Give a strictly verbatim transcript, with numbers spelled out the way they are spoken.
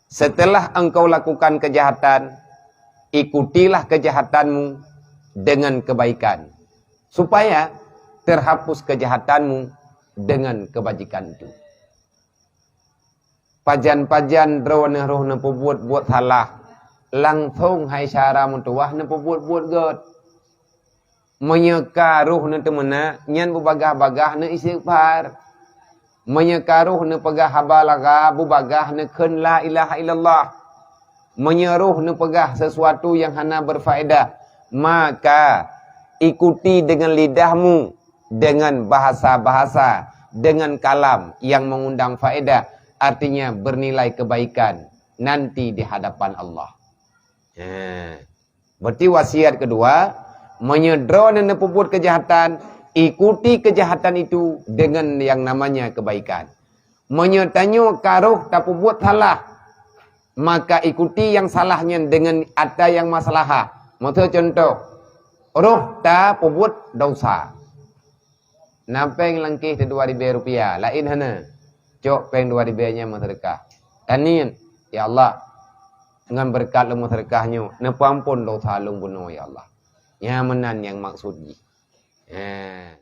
Setelah engkau lakukan kejahatan, ikutilah kejahatanmu dengan kebaikan, supaya terhapus kejahatanmu dengan kebajikan itu. Pajan-pajan droeneuh roh neupeubuet buet salah, langsong hai syara meutuwah neupeubuet buet gét. Meunyoe ka roh neuteumeunak, nyan beubagah-bagah neuistighfar. Meunyoe ka roh neupeugah haba lara, beubagah neukheun la ilaha illallah. Meunyoe roh neupeugah sesuatu yang hana berfaedah, maka ikuti dengan lidahmu, dengan bahasa-bahasa, dengan kalam yang mengundang faedah, artinya bernilai kebaikan nanti di hadapan Allah. Nah, berarti wasiat kedua, meunyoe droeneuh neupeubuet kejahatan, ikuti kejahatan itu dengan yang namanya kebaikan. Meunyoe tanyoe ka roh tapeubuet salah, maka ikuti yang salah nyan dengan ata yang maslahah. Meuseue contoh, roh tapeubuet dosa. Na péng lam kèh teuh dua ribèe rupiah, laén hana. Cok péng dua ribèe nyan meuseudeukah. Taniet, "Ya Allah, ngon beureukat lôn meuseudeukah nyoe, neupeuampon dosa lôn bunoe, ya Allah." Nyan meunan nyang maksud jih. Haa.